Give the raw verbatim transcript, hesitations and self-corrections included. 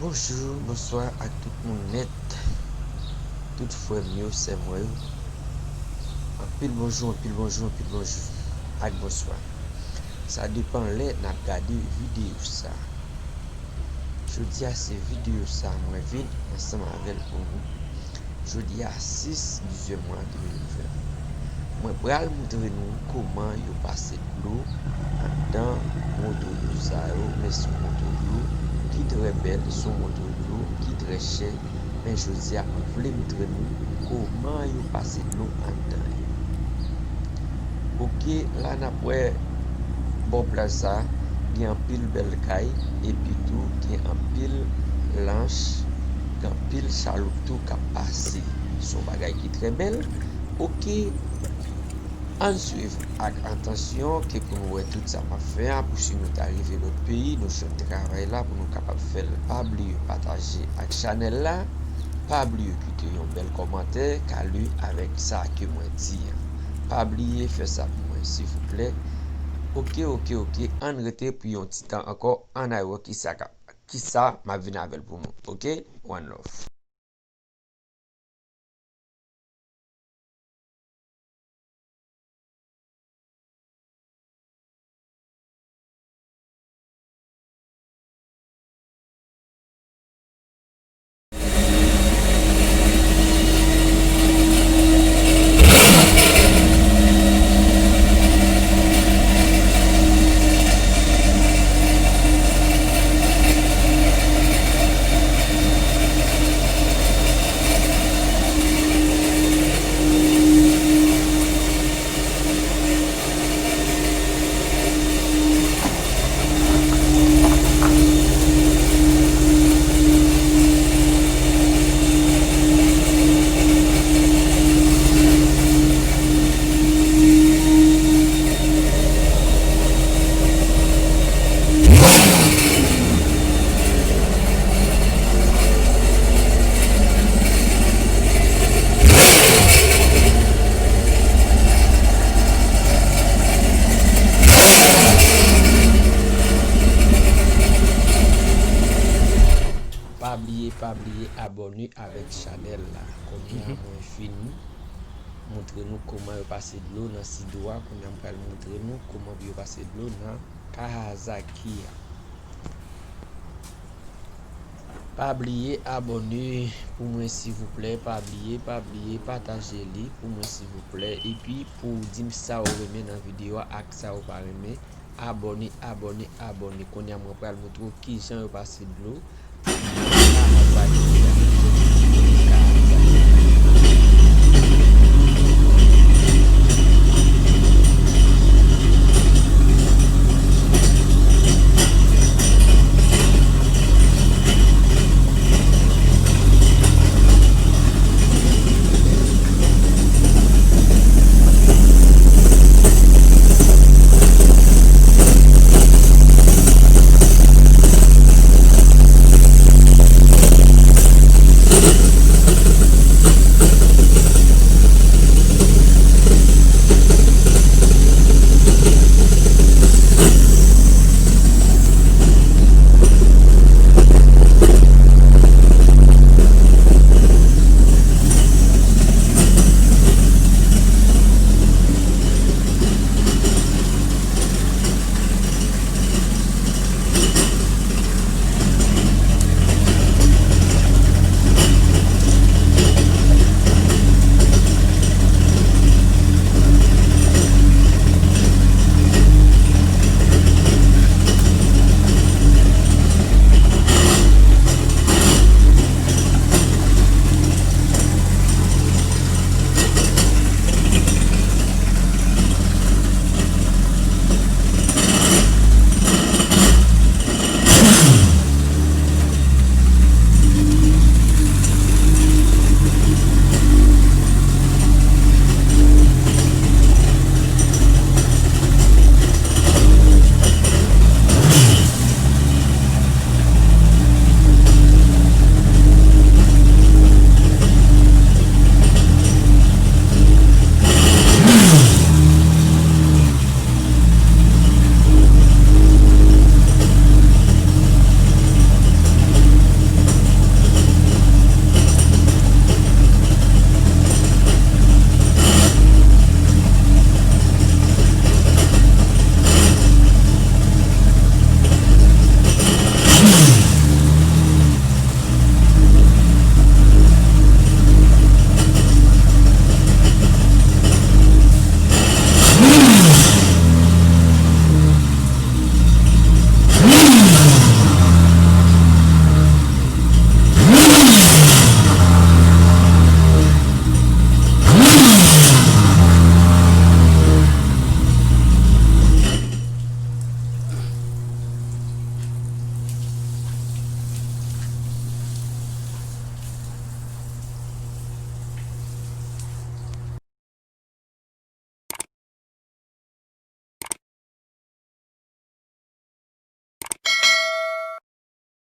Bonjou, bonswa ak tout moun nèt. Tout frè m yo, sè mwen yo. Anpil bonjou, anpil bonjou, anpil bonjou ak bonswa. Sa depann lè n ap gade videyo sa. Jodi a se videyo sa mwen vin ansanm avè l pou nou. Jodi a sis dizyèm mwa de mil ven. Mwen pral montre nou kòman yo pase dlo anndan moto dlo sa yo, men se yon moto dlo ki trè bèl, se yon moto dlo ki trè chè, men jodi a mwen vle montre nou kòman yo pase dlo anndan yo. Oke, la n ap wè bò plaj sa, gen anpil bèl kay, epi tou gen anpil lanch, gen anpil chaloup tou k ap pase. Se yon bagay ki trè bèl. Oke, ann swiv ak atansyon ke pou nou wè tout sa m ap fè a, pou si nou ta rive lòt peyi, nou jwenn travay la pou nou kapab fè l. Pa bliye pataje ak chanèl la, pa bliye kite yon bèl kòmantè k ale avèk sa ke mwen di an. Pa bliye fè sa pou mwen, silvouplè. Oke, oke, oke, ann rete pou yon ti tan ankò, ann al wè kisa ka, kisa m ap vin avè l pou nou. Oke, one love. Pa bliye, pa bliye abòne avèk chanèl la. Kounye a mwen fin montre nou kòman yo pase dlo nan Sidwa. Kounye a m pral montre nou kòman pou yo pase dlo nan Kahazaki a. Pa bliye abòne pou mwen silvouplè, pa bliye, pa bliye pataje li pou mwen silvouplè, epi pou w di m sa w renmen nan videyo a ak sa w pa renmen, abòne, abòne, abòne. Kounye a mwen pral montre w kijan yo pase dlo